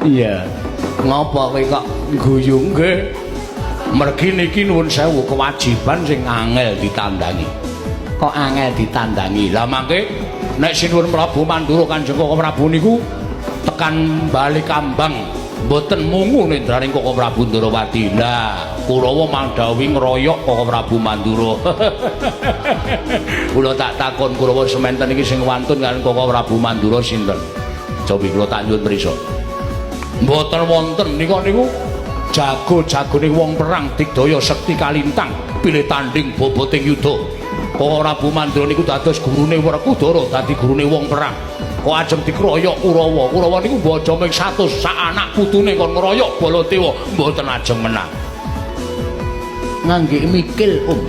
Iya. Ngapa kowe kok guyu? Nggih. Mergi niki nuwun sewu kewajiban sing angel ditandangi. Kok angel ditandangi? Lah mangke nek Sinuwun Prabu Mandura Kanjeng Koko Prabu niku tekan Bale Kambang mboten mungu nendraning Koko Prabu Ndrawati. Lah, Kurawa mandhawi ngroyok Koko Prabu Mandura. Kula tak takon Kurawa sementen iki sing wantun kaliyan Koko Prabu Mandura sinten? Cobi kula tak nyuwun prisa. Mboten wonten nika niku jago-jagone wong perang digdaya sekti kalintang pilih tanding boboting yuda. Koko Prabu Mandura niku dados gurune Werkudara, dadi gurune wong perang. Kok ajeng dikroyok Kurawa. Kurawa niku bojo ming 100 sak anak putune kon ngroyok Baladewa mboten ajeng menang. Ngangge mikil, Om.